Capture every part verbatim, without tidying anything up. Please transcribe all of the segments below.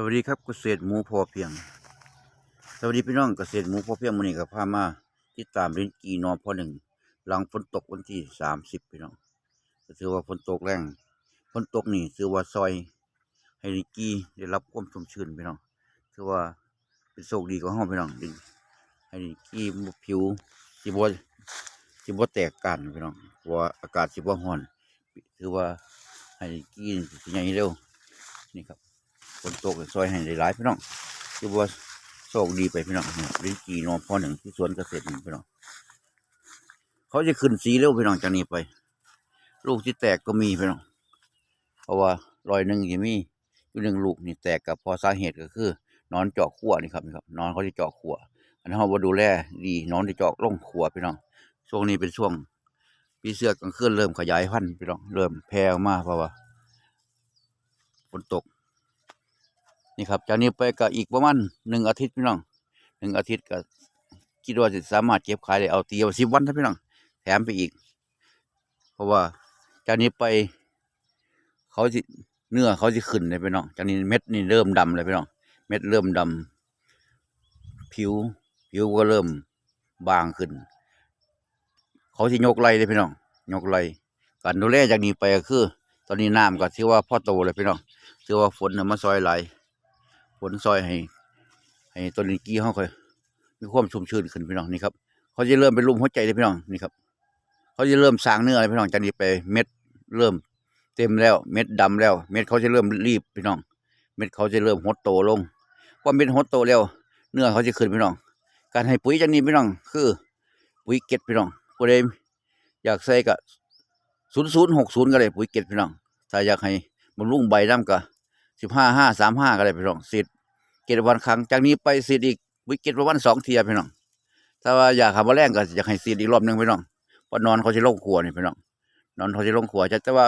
สวัสดีครับ เกษตรหมูพอเพียง สวัสดีพี่น้อง เกษตรหมูพอเพียง มื้อนี้ก็พามาติดตามลิ้นจี่หน่อพอหนึ่ง หลังฝนตกวันที่สามสิบ พี่น้อง ก็ถือว่าฝนตกแรง ฝนตกนี่ถือว่าซอยให้ลิ้นจี่ได้รับความชุ่มชื้นพี่น้อง ถือว่าเป็นโชคดีของเราพี่น้อง ให้ลิ้นจี่ผิวสิบ่สิบ่แตกก้านพี่น้อง เพราะว่าอากาศสิบ่ร้อน ถือว่าให้ลิ้นจี่สิใหญ่เร็ว นี่ครับ ฝนตกซอยให้หลายๆพี่น้อง ถือว่าโชคดีไปพี่น้อง ลิ้นจี่หน่อพอหนึ่งที่สวนเกษตรนี่พี่น้อง เขาจะขึ้นสีเร็วพี่น้อง จากนี้ไป ลูกที่แตกก็มีพี่น้อง เพราะว่าร้อยหนึ่งจะมีอยู่หนึ่งลูกนี่แตก ก็เพราะสาเหตุก็คือหนอนเจาะขั้วนี่ครับ นี่ครับ หนอนเขาจะเจาะขั้ว อันนี้เราบ่ดูแลดี หนอนจะเจาะลงขั้วพี่น้อง ช่วงนี้เป็นช่วงผีเสื้อกลางคืนเริ่มขยายพันธุ์พี่น้อง เริ่มแผ่ออกมา เพราะว่าฝนตก นี่ครับ จากนี้ไปก็อีกประมาณหนึ่งอาทิตย์พี่น้อง หนึ่งอาทิตย์ก็คิดว่าสิสามารถเก็บขายได้ เอาตีเอาสิบวันนะพี่น้อง แถมไปอีก เพราะว่าจากนี้ไป เขาสิ เนื้อเขาสิขึ้นเลยพี่น้อง จากนี้เม็ดนี่เริ่มดำเลยพี่น้อง เม็ดเริ่มดำ ผิว ผิวก็เริ่มบางขึ้น เขาสิยกไล่เลยพี่น้อง ยกไล่ การดูแลจากนี้ไปก็คือ ตอนนี้น้ำก็ถือว่าพอโตเลยพี่น้อง ถือว่าฝนน่ะมาซอยหลาย ฝนซอยให้ ให้ต้นลิ้นจี่เขาค่อยมีความชุ่มชื้นขึ้นพี่น้อง นี่ครับ เขาจะเริ่มเป็นรูปหัวใจเลยพี่น้อง นี่ครับ เขาจะเริ่มสร้างเนื้อเลยพี่น้อง จากนี้ไปเม็ดเริ่มเต็มแล้ว เม็ดดำแล้ว เม็ดเขาจะเริ่มรีบพี่น้อง เม็ดเขาจะเริ่มหดโตลง พอเม็ดหดโตแล้ว เนื้อเขาจะขึ้นพี่น้อง การให้ปุ๋ยจากนี้พี่น้อง คือ ปุ๋ยเกล็ดพี่น้อง ผู้ใดอยากใส่ก็ศูนย์ศูนย์หกศูนย์ก็ได้ ปุ๋ยเกล็ดพี่น้อง ถ้าอยากให้บำรุงใบนำก็สิบห้าห้าสามห้าก็ได้พี่น้อง ฉีดเจ็ดวันครั้ง จากนี้ไปฉีดอีก ปุ๋ยเกล็ดประมาณสองเทื่อพี่น้อง ถ้าว่าอยากหาแมลงก็อยากให้ฉีดอีกรอบหนึ่งพี่น้อง เพราะหนอนเขาสิลงขั้วนี่พี่น้อง หนอนเขาสิลงขั้ว แต่ว่า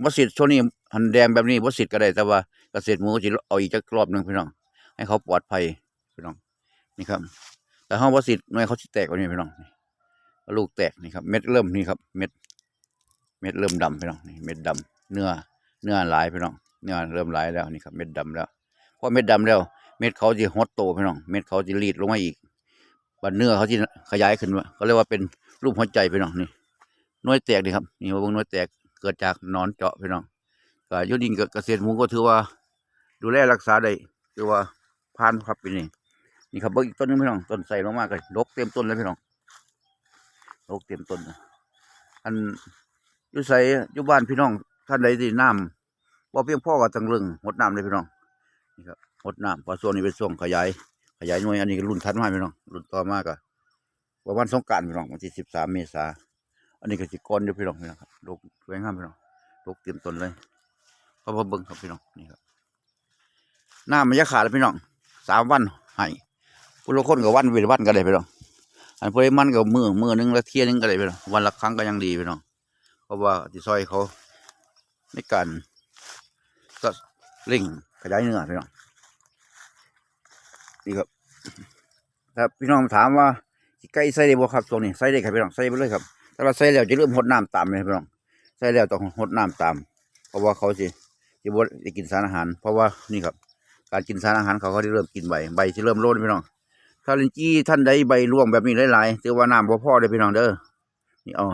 บ่ฉีดช่วงนี้ หันแดงแบบนี้บ่ฉีดก็ได้ แต่ว่าเกษตรหมูก็สิเอาอีกจักรอบหนึ่งพี่น้อง ให้เขาปลอดภัยพี่น้อง นี่ครับ แต่เฮาบ่ฉีดหน่วยเขาสิแตกแบบนี้พี่น้อง ลูกแตกนี่ครับ เม็ดเริ่มนี่ครับ เม็ด เม็ดเริ่มดำพี่น้อง นี่เม็ดดำ เนื้อ เนื้อหลายพี่น้อง เนื้อเริ่มหลายแล้ว นี่ครับ เม็ดดำแล้ว พอเม็ดดำแล้ว เม็ดเขาสิหดโตพี่น้อง เม็ดเขาสิรีดลงมาอีก บัดเนื้อเขาสิขยายขึ้นมา เขาเรียกว่าเป็นรูปหัวใจพี่น้อง นี่ หน่วยแตกนี่ครับ นี่มาเบิ่งหน่วยแตก เกิดจากหนอนเจาะพี่น้อง ก็อยู่นี่ก็เกษตรหมูก็ถือว่า ดูแลรักษาได้ ถือว่าผ่านครับปีนี้ นี่ครับ เบิ่งอีกต้นหนึ่งพี่น้อง ต้นไทรลงมาก็ดกเต็มต้นเลยพี่น้อง ดกเต็มต้นนะ อันอยู่ไส อยู่บ้านพี่น้องท่านใดที่น้ำบ่เพียงพอก็ต้องเร่งหดน้ำเลยพี่น้อง นี่ครับ หดน้ำ เพราะช่วงนี้เป็นช่วงขยาย ขยายหน่วย อันนี้ก็รุ่นถัดมาพี่น้อง รุ่นต่อมาก็ ประมาณสงกรานต์พี่น้อง วันที่สิบสามเมษา อันนี้ก็สิก่อนอยู่พี่น้อง พี่น้องครับ ดกสวยงามพี่น้อง ดกเต็มต้นเลย เขามาเบิ่งครับพี่น้อง นี่ครับ น้ำมันจะขาดแล้วพี่น้อง สามวันให้ ผู้ละคนก็วันเว้นวันก็ได้พี่น้อง อันผู้ใดมันก็มื้อ มื้อหนึ่งละเทื่อหนึ่งก็ได้พี่น้อง วันละครั้งก็ยังดีพี่น้อง เพราะว่าสิซอยเขาในการ ก็เร่งขยายเนื้อพี่น้อง นี่ครับ ถ้าพี่น้องถามว่าสิไก่ใส่ได้บ่ครับ ช่วงนี้ใส่ได้ครับพี่น้อง ใส่ไปเลยครับ แต่ว่าใส่แล้วจะเริ่มหดน้ำตามเลยพี่น้อง ใส่แล้วต้องหดน้ำตาม เพราะว่าเขาสิ สิบ่ได้กินสารอาหาร เพราะว่านี่ครับ การกินสารอาหารเขา เขาได้เริ่มกินใบ ใบสิเริ่มโลนพี่น้อง ถ้าลิ้นจี่ท่านใดใบร่วงแบบนี้หลายๆ ถือว่าน้ำบ่พอเด้อพี่น้องเด้อ นี่เอา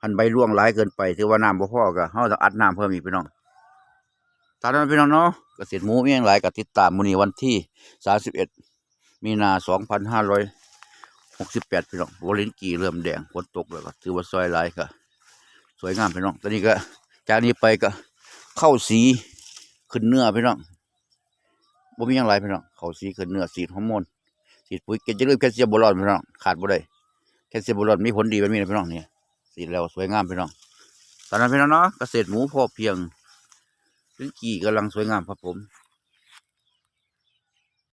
คันใบร่วงหลายเกินไป ถือว่าน้ำบ่พอ ก็เฮาต้องอัดน้ำเพิ่มอีกพี่น้อง ตามนั้นพี่น้องเนาะ เกษตรหมูมีหยังหลายก็ติดตาม มื้อนี้วันที่สามสิบเอ็ด มีนา สองพันห้าร้อยหกสิบแปด พี่น้อง ว่าลิ้นจี่เริ่มแดง ฝนตกแล้วก็ถือว่าซอยหลายก็สวยงามพี่น้อง ตอนนี้ก็ จากนี้ไปก็เข้าสีขึ้นเนื้อพี่น้อง บ่มีหยังหลายพี่น้อง เข้าสีขึ้นเนื้อ ฉีดฮอร์โมน ฉีดปุ๋ยเกล็ด อย่าลืมแคลเซียมโบรอนพี่น้อง ขาดบ่ได้ แคลเซียมโบรอนมีผลดีแบบนี้นะพี่น้อง นี่ ฉีดแล้วสวยงามพี่น้อง ตามนั้นพี่น้องเนาะ เกษตรหมูพอเพียง ลิ้นจี่กำลังสวยงามครับผม